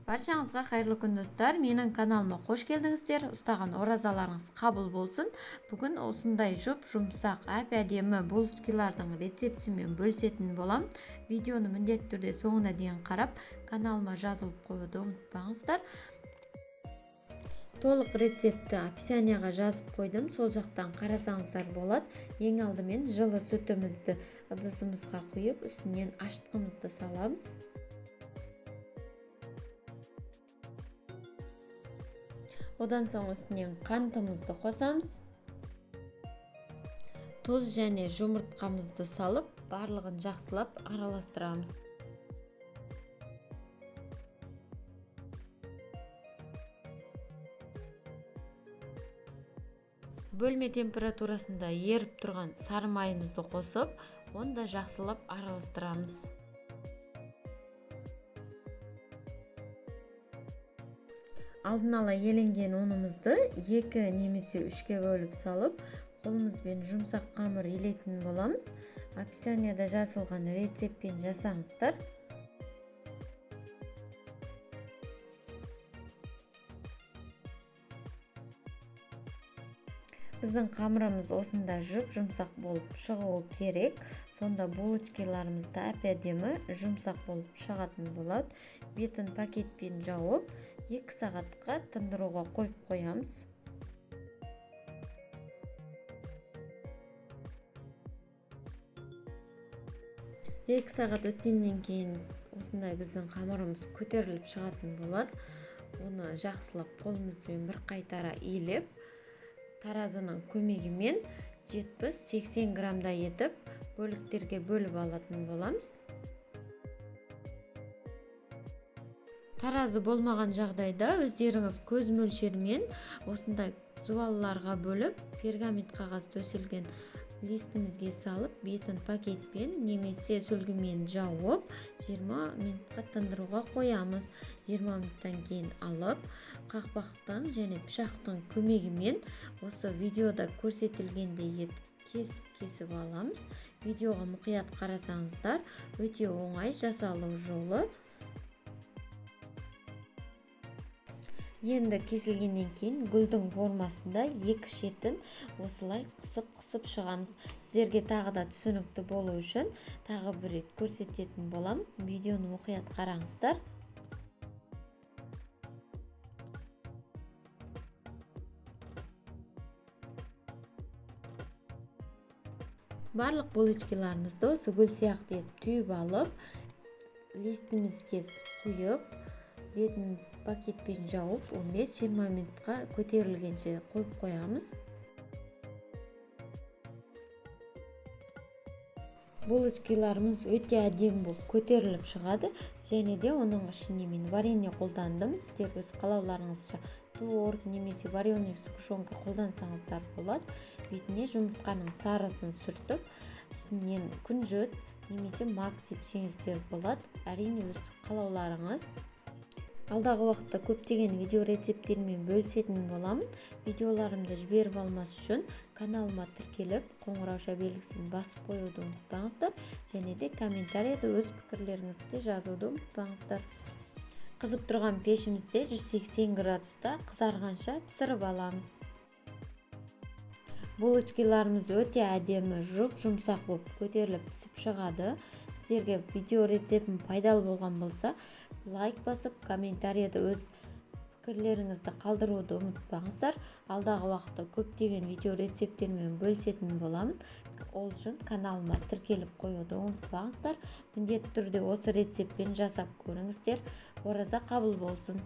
Баршаңызға қайырлы күн, достар. Менің каналыма қош келдіңіздер. Ұстаған оразаларыңыз қабыл болсын. Бүгін осындай жұп-жұмсақ, әп-әдемі булочкалардың рецептімен бөлісетін болам. Видеоны міндетті түрде соңына дейін қарап, каналыма жазылып қоюды ұмытпаңыздар. Толық рецептті описанияға жазып қойдым, сол жақтан қарасаңыздар болады. Ең алдымен жылы сүтімізді ыдысымызға құйып, үстінен ашытқымызды саламыз. Одан соң үстінен қантымызды қосамыз. Тұз және жұмыртқамызды салып, барлығын жақсылап араластырамыз. Бөлме температурасында еріп тұрған сары майымызды қосып, оны да жақсылап араластырамыз. Алдын ала еленген ұнымызды 2 немесе 3-ке бөліп салып, қолымызбен жұмсақ қамыр елейтін боламыз. Описанияда жазылған рецептпен жасаңыздар. Біздің қамырымыз осында жұп-жұмсақ болып шығуы керек. Сонда булочкаларымыз да әп-әдемі жұмсақ болып шығатын болады. Бетін пакетпен жауып, 2 сағатқа тындыруға қойып қоямыз. 2 сағат өткеннен кейін осындай біздің қамырымыз көтеріліп шығатын болады. Оны жақсылап қолымызбен бір қайтара илеп, таразының көмегімен 70-80 граммдай етіп бөліктерге бөліп алатын боламыз. Таразы болмаған жағдайда өздеріңіз көз мөлшерімен осындай зуалларға бөліп, пергамент қағаз төселген листімізге салып, бетін пакетпен немесе сүлгімен жауып, 20 минутқа тындыруға қоямыз. 20 минуттан кейін алып, қақпақтың және пышақтың көмегімен осы видеода көрсетілгендей етіп кесіп-кесіп аламыз. Видеоға мұқият қарасаңыздар, өте оңай жасалу жолы. Енді кесілгеннен кейін гүлдің формасында екі шетін осылай қысып-қысып шығамыз. Сіздерге тағы да түсінікті болу үшін тағы бір рет көрсететін болам. Видеоны мұқият қараңыздар. Барлық булочкаларымызды осы гүл сияқты етіп түйіп алып, листімізге құйып, бетін пакетпен жауып, 15-20 минутқа көтерілгенше қойып қоямыз. Булочкаларымыз өте әдемі болып көтеріліп шығады. Және де оның ішіне мен варенье қолдандым. Сіздер өз қалауларыңызша творог немесе вареный сгущенка қолдансаңыздар болады. Бетіне жұмыртқаның сарысын сүртіп, үстінен күнжіт немесе мак сепсеңіздер болады. Әрине өз қалауларыңыз. Алдағы уақытта көптеген видео рецепттермен бөлісетін боламын. Видеоларымды жіберіп алмас үшін каналыма тіркеліп, қоңырауша белгісін басып қоюды ұмытпаңыздар. Және де комментарияда өз пікірлеріңізді жазуды ұмытпаңыздар. Қызып тұрған пешімізде 180 градуста қызарғанша пісіріп аламыз. Булочкаларымыз өте әдемі, жұп-жұмсақ болып көтеріліп пісіп шығады. Сіздерге видео рецептім пайдалы болған болса, лайк басып, комментарияда өз пікірлеріңізді қалдыруды ұмытпаңыздар. Алдағы уақытта көптеген видео рецепттермен бөлісетін боламын. Ол үшін каналыма тіркеліп қоюды ұмытпаңыздар. Міндетті түрде осы рецептпен жасап көріңіздер. Ораза қабыл болсын.